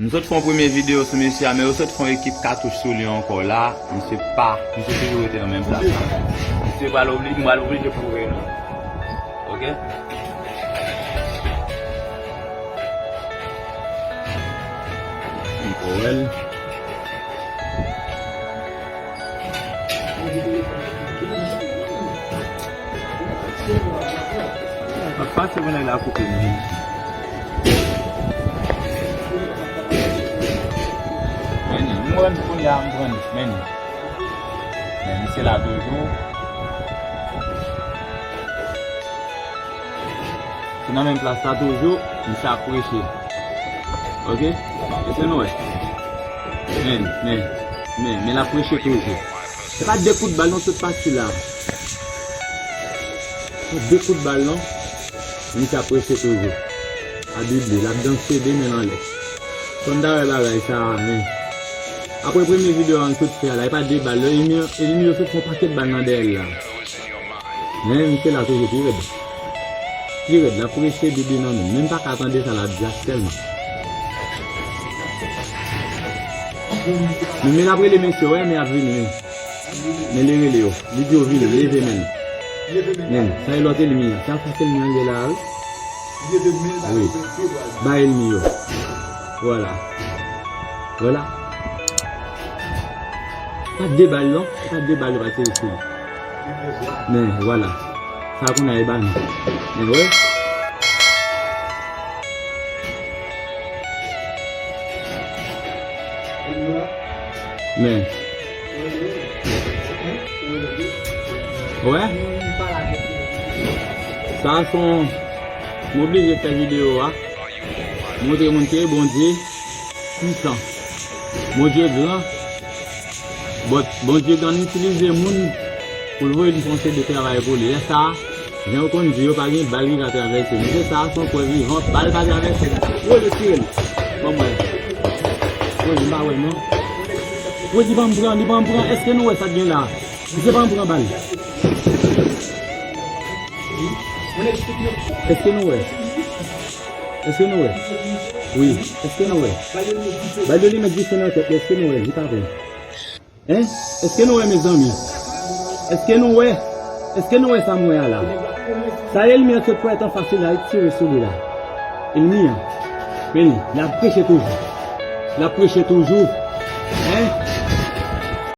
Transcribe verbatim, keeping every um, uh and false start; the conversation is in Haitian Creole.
M sot fè yon premye videyo sou mesye a, men yo sot fè yon ekip katouch sou li ankò la. Misye pa, misye toujou rete nan menm plas la. Misye pral obli-, m pral oblije pwouve nou. Ok? Ankò wè l. Ap pase pou nèg la koupe nou. Men, mwen menm kounye a m pran men. Men misye la toujou. Se nan menm plas la toujou, misye ap preche. Ok? Èske nou wè? Men, men, men, men l ap preche toujou. Se pa de kout bal non, tout pati la. Se pa de kout bal non. Misye ap preche toujou. A Bib li, l ap danse de men l anlè. Fò n ta wè bagay sa a, men. Apre premye videyo a n sot fè a la, e pa de bal, lè enmi, enmi yo sot fè yon pakèt bal nan dèyè l la. Men misye la toujou pi rèd. Pi rèd, l ap preche Bib li nan men. Men m pa ka tande sa l ap di a tèlman. Men, men l ap rele mesye, wè, men ap vini, men. Men li rele yo. Li di yo vini, leve men. Men, sa e lòt enmi an. Sa fas enmi an ye la, wi. Wi. Ba enmi yo. Vwala. Vwala. Pa de bal non, pa de bal yo pa tire sou li. Men, vwala. Sa kounye a e ba nou. Men, wè. Men. Wè. Sa se yon, m oblije fè videyo a. Montre moun ke Bondye pwisan. Bondye gran. But Bondye konn itilize moun pou l voye n fè yon seri de travay pou li. Lè sa a, jan yo konn di, yo pa gen bal ki ka travèse. Mesye sa a se yon prèv vivan, bal pa travèse. Woy, yo tire l. Ban m wè. Woy, m pa wè non. Woy, li ban m pran, li ban m pran. Èske nou wè sa k gen la? Misye ban m pran bal. Èske nou wè? Èske nou wè? Wi, èske nou wè? Bal yo li met dife nan tèt li, èske nou wè? Li pa vre. Hein? Èske nou wè, mezanmi? Èske nou wè? Èske nou wè sa m wè a la? Sa enmi an sot pran anfas li la, li tire sou li la. Enmi an. Men li, l ap preche toujou. L ap preche toujou. Hein?